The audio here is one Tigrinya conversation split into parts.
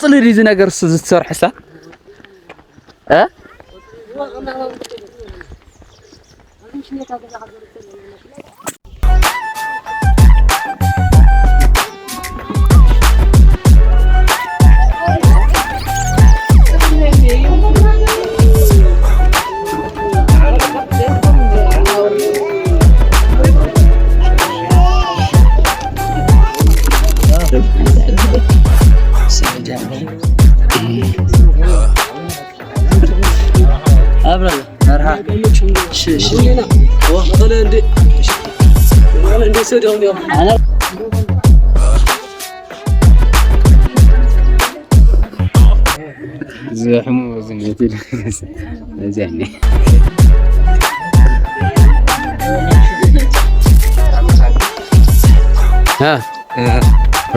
ጽልል እዚ ነገር እሱ ዝትሰርሕሳ እ ዝሕሙ ዝኔት እዚኣኒ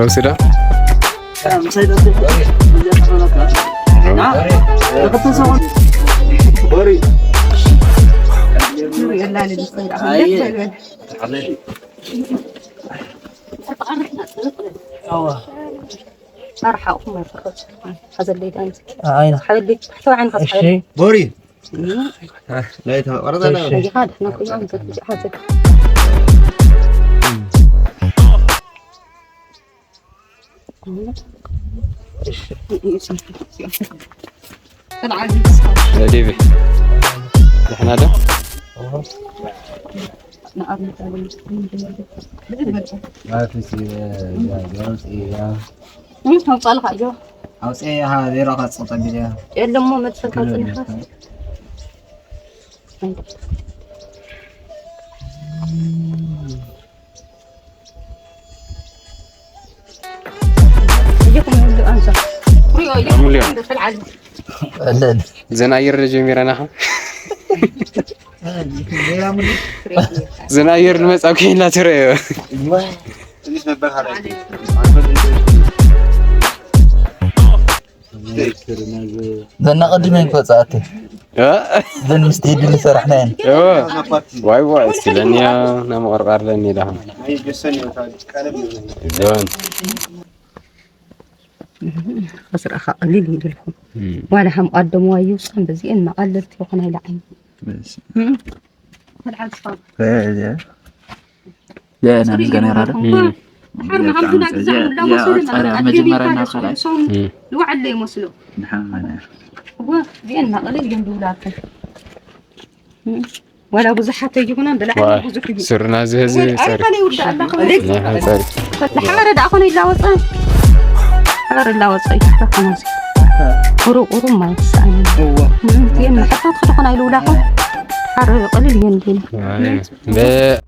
ወስዳ ኣርሓቕኩም ኣይትርሑት። ሓዘለይ ደኣ ምስኪ። ኣይና። ሓበለይ፣ ታሕተዋይ ዓይንኻ እሺ። ትሓበለይ። ቦሪ። ናይ ተመረጠ እሺ። ኣየኻ ደሕና ኮይና ምስ እዚኣ ሓዘ። ዲቪ። ደሕና ዶ? ኣውፅኣልካ እዮ። ኣውፅኤ፣ ሃ፣ ዜሮ ካፅ ጠቢለ። የለሞ መድፈካ ፅንሓ። ሙሉኦም። ዘን ኣየር ዶ ጀሚረና ኸ? ዘን ኣየር ንመጻ ኮይና ትረዮ። ዘና ቀዲመን ክወጻ ኣቲ። እ? ዘን ምስ ቴዲ ዝሰራሕናየን። እ። ዋይ ዋይ፣ እስኪ ለኒያ ናመቐርቃር ለኒ ዳኻ። እዞን። ከስራኻ ቀሊል ይደልኩም። እም። ዋላ ሃም ቀደም ዋዩ ሳም በዚኤን መቐለልቲ ይኹን ኣይለዓይን። በስ። እም። ያ፣ ያ፣ ያ፣ ጸሪያ መጀመርያ እና ካልኣይ። እም። ልዋዕለ ይመስሉ። ንሓመና። እወ፣ እዚኤን እናቐለል እየን ድውላተን። እም። ዋላ ብዙሓት ኣይኹናን፣ ብላዕሊ ዋይ፣ ብዙሕ እዩ። ስርና ዝህዚ እወ፣ ጸሪ። ኣርካ ናይ ውዳ ኣላ ኸመይ? ናይ ጸሪ። ንሓረ ደኣ ኾነ ይላወጸ። ሓረ ይላወጸ እዩ። ቁሩ ቁሩ ማይ ሰኣን። እወ። ምንም ቲን ማሕታት ክድኾን ኣይልውላኹ። ሓረ ቀሊል እየን ዲን። ዋይ፣ በ-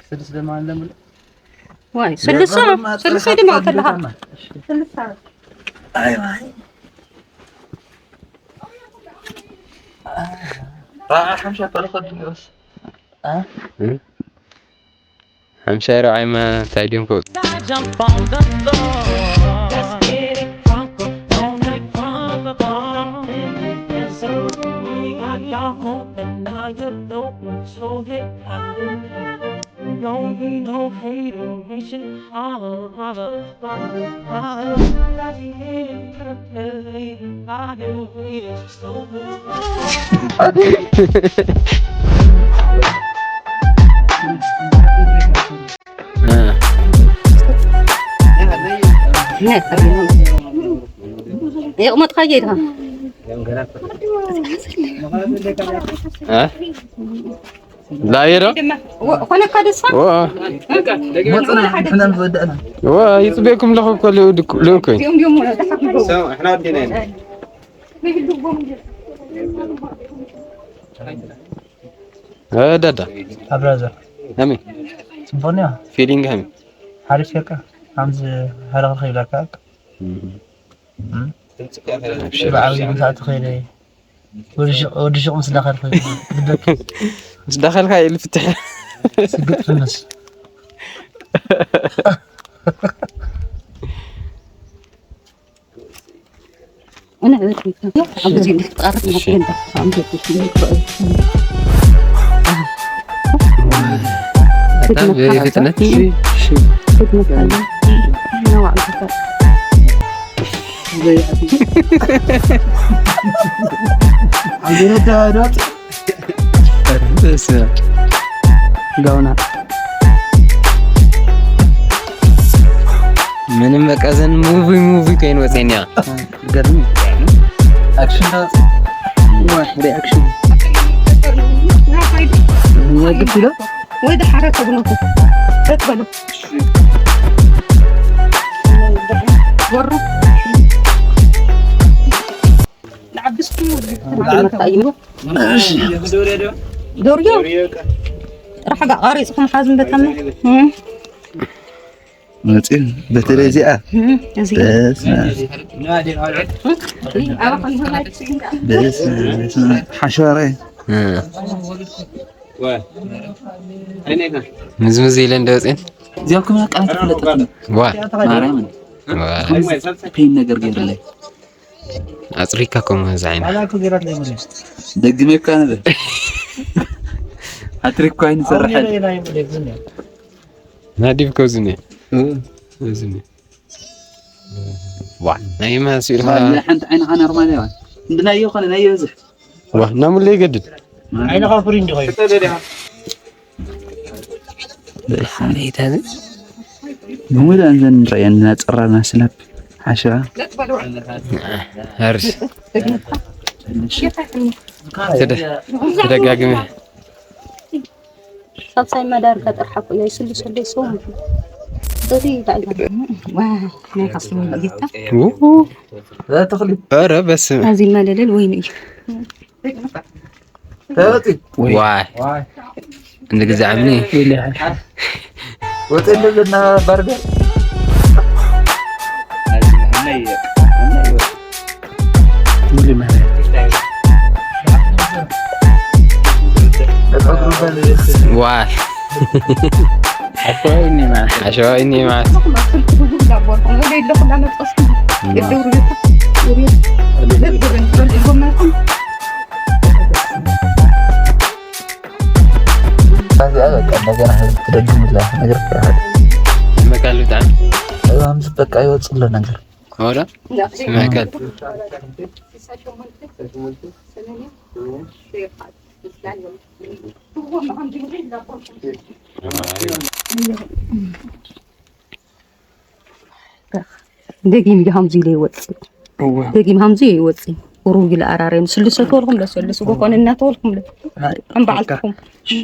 ስድስት ደማ እንደምን ዋይ፣ ስልሳ፣ ስልሳ ድማ ከለኻ። ስልሳ። ኣይ፣ ዋይ። አ፣ ሓምሻ እኮ ልኸድ ድረስ። አ? እ? ሓምሻ ረብዓይማ እንታይ ድዮም ክወፁ? የቕመጥካ ጌታ እ? ላየ ዶ? ኾነካ ደስፋ? ወ- መጽና፣ ሕና ምስ ወደእና። ወ-፣ ይጽበየኩም ኣለኹ እኮ ልኡ ድኩ-፣ ልኡኩኝ። እዚኦም እዮም ደሓን ይገብሩ። ሰው፣ እሕና ወዲና ኢና። እ፣ ዳዳ። ኣብራዘር። ሃሚ። ጽቡቕ ነዋ። ፊሊንግ ሃሚ። ሓሪፍ ሸቃ። ከምዚ ሃረኽርኽ ይብለካ። እም። እም? ኣብሽር። ብዓብዪ ምሳእ ትኸይደ። ወዲ ሹቕ፣ ወዲ ሹቕ ምስ ዳኸልኩ ይበሃል። ግደፍ። ምስ ዳኸልካ እዩ ልፍትሕ። ስግጥ ፍምስ። ኣነ ዕበት ይብካ። ኣብዚ እንድሕር ትቐርብ እሺ። መገን ዳኻ ኣምገድ ይብካ። ኣህ። በጣም በፍጥነት። እሺ፣ እሺ። ጋውና ምንም በቃ ዘን ሙቪ ሙቪ ከይንወፀኛ። ገርም ኣክሽን ዳ ዋ ሪኣክሽን ወግፍ ኢሎ ወይ ደሓረ ተብሎ ተትበሉ ወሩ ንዓብስኩ ዶርዮ ራሕጋ ቃሪፅኩም ሓዝም በታመ መፂን በተለይ እዚኣ ሓሸዋረ ምዝምዝ ኢለ እንደ ወፅን እዚኣኩም ቃላት ፍለጠት ዋ ማርያምን ዋ ፔን ነገር ገይርለይ ኣፅሪካ ከምኡ እዚ ዓይነት ደግሜ እኳ ንብል ኣትሪክ እኳ ኣይንሰርሐን ናዲብ ከብዝኒ እዝኒ ዋ ናይ ማስ ኢልካ ሓንቲ ዓይንኻ ኖርማል እያ እንድናዮ ኾነ ናይ የብዝሕ ዋ ናሙለ ይገድድ ዓይንኻ ፍሪ እንዲኾ ብሓሜታ ብምሉእ እንዘን ንረአየን እናፀራርና ስናፕ ሓሸዋ ሃርስ ተደጋግመ ሳልሳይ መዳር ከጥርሓ እኮ እያ ይስሉ ሰለይ ሰው እዚ ይባል ዋ ናይ ካስሉ ጌታ ተኽሊ ኧረ በስመ እዚ መለለል ወይን እዩ ተወፂ ዋይ እንግዛዕምኒ ወፂ እንደዘና ባርገር ዋይ ሓሸዋ እኒ ማለት ሓሸዋ እኒ ማለት እዚኣ በቃ እንደገና ትደግምላ ነገር ፍርሃት መካል ብጣዕሚ እዛምስ በቃ ይወፅሎ ነገር ወረ መካል ደጊም ይሃምዙ ኢለ ይወፅእ እወ ደጊም ሃምዙ ይወፅእ ቁሩብ ኢለ ኣራርዮም ስልሰ ተወልኩም ለሰልስ ጎኾን እናተወልኩም ለ ኣይ፣ ኣንባዕልኩም እሺ።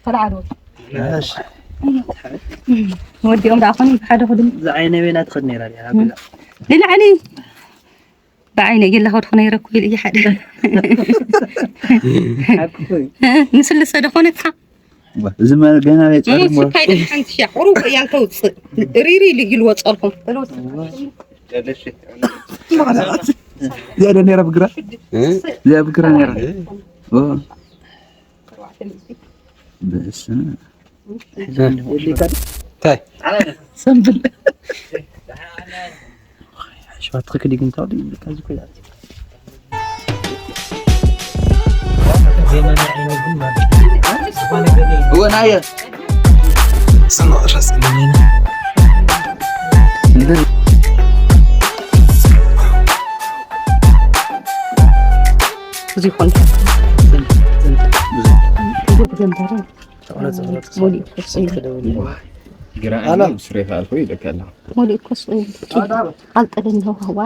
ተላዓሉ እሺ። ወዲኦም ደኣ ኾኒ ብሓደ ኹድም ዝዓይነ ቤና ትኸድ ነይራ ድያ? ንላዕሊ ብዓይነ የላ ኸድኹ ነይረ እኮ ኢሉ እዩ ሓደ ሓቅኹ እዩ። ንስልሰ ዶ ኾነትካ እዚ መ- ገና ናይ ጸርሞ ሙስ ካይደ ሓንቲ ሻ ቁሩብ እያ እንተውፅእ ሪሪ ኢሉ እዩ ልወፀልኩም ዝያደ ነይራ ብግራ እዚኣ ብግራ ነይራ ኦ። በስመ እንታይ ሰንብል ሸዋት ክክዲ ግን ታውዲ ይብልካ ዝኮ ወናየ እዚ ይኾን ሙሉእ ኮስ ሙሉእ ኮስ ኣልጠለኒ ዋ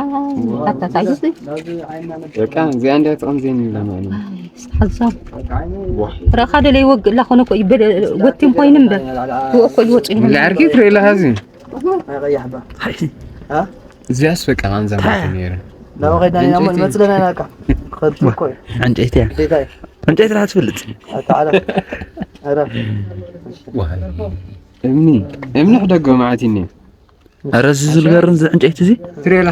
ኣታ ታይስ በቃ እዚኣ እንዲያ ጥቕም ዜን ኢላ ማለት ሓዛ ረኻ ደለ ይወግእ ላኾነ ኮ ይበለ ወቲም ኮይኑ እምበር ወእኮ ይወጡ ይላርኪ ትሬላ ሀዚ እዚያስ በቃ ማንዛ ነይረ ናብ ኸይዳ ኢና እሞ ንመፅለና ኢና በቃ ከንቱ እኮ እዩ ዕንጨይቲ እያ ግዴታ እዩ ዕንጨይቲ ራህ ትፈልጥ ኣታ ዓለም ዕረፍ እምኒ እምኒ ሕደጎ ማዓት ይኒ ኧረ እዚ ዝልገርን እዚ ዕንጨይቲ እዚ ትሬላ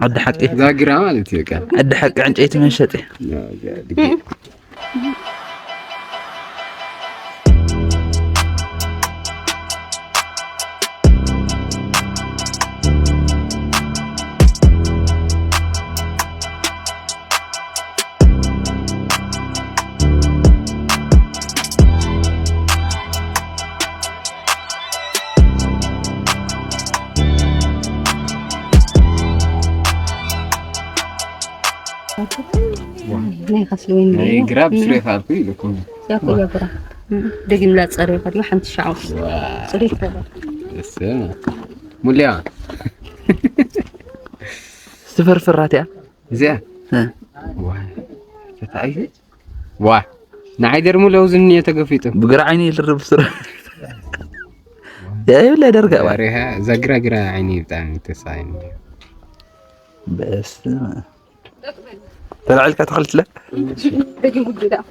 ዓዲ ሓቂ ዛግራ ማለት እዩ በቃ ዓዲ ሓቂ ዕንጨይቲ መሸጢ ናይ ካስል ወይኒ ናይ ድዩ? ግራ ብስሬት ኣልኩ ኢልኩም ያቆ ያብራ። ደግም ላጸረ ከዲ ሓንቲ ሻው ጽሬት ፈራ። ደስ ሙልያ ዝፈርፍራት እያ። እዚኣ እ። ዋ ተታይ ዋ ንዓይ ደርሙ ለውዝን እየ ተገፊጡ ብግራ ዓይኒ ይልርብ ስረ። ያ ይብላ ደርጋ ዋ። ሪሃ ዘግራ ግራ ዓይኒ ብጣዕሚ ተሳይን በስመ ተላዕልካ ተኸልትለ ደጊ ጉዱ ዳእኹ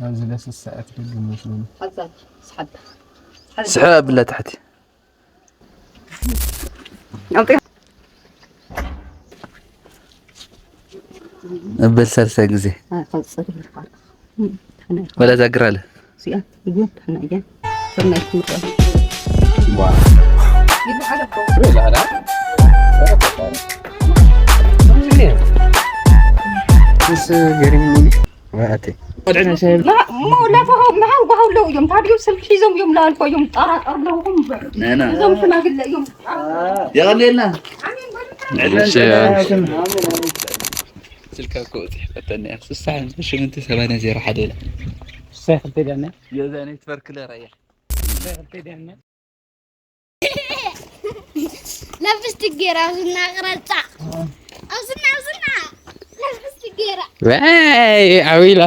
ኣብዚ ለስሰ ኣትደግም መስሎኒ ሓዛት ስሓብ ስሐ ኣብላ ታሕቲ ኣውጥያ እበል ሳልሳይ ግዜ ኣይፈልጽ ወላ ዛግር ኣለ እዚኣ እዩ ትሕና እያ ትርናይ ትምቀል ምስ ገሪምኒ ወኣቲ لا ما لا فهم ما هو هو لو يوم تعالوا يوم سلك حيزم يوم لا الكو يوم طرا أرلوهم نانا يوم شماغل يوم يغلي لنا ስልካ እኮ ጽሒፈተኒ እያ ስሳ ሓምሳ ሽምንተ ሰማንያ ዜሮ ሓደ ኢላ ሳይ ክልተ ዳና ገዛ ናይ ትፈርክለ ራያ ሳይ ክልተ ዳና ለብስቲ ገይራ ኣብዝና ቅረፃ ኣብዝና ኣብዝና ለብስቲ ገይራ ወይ ዓዊላ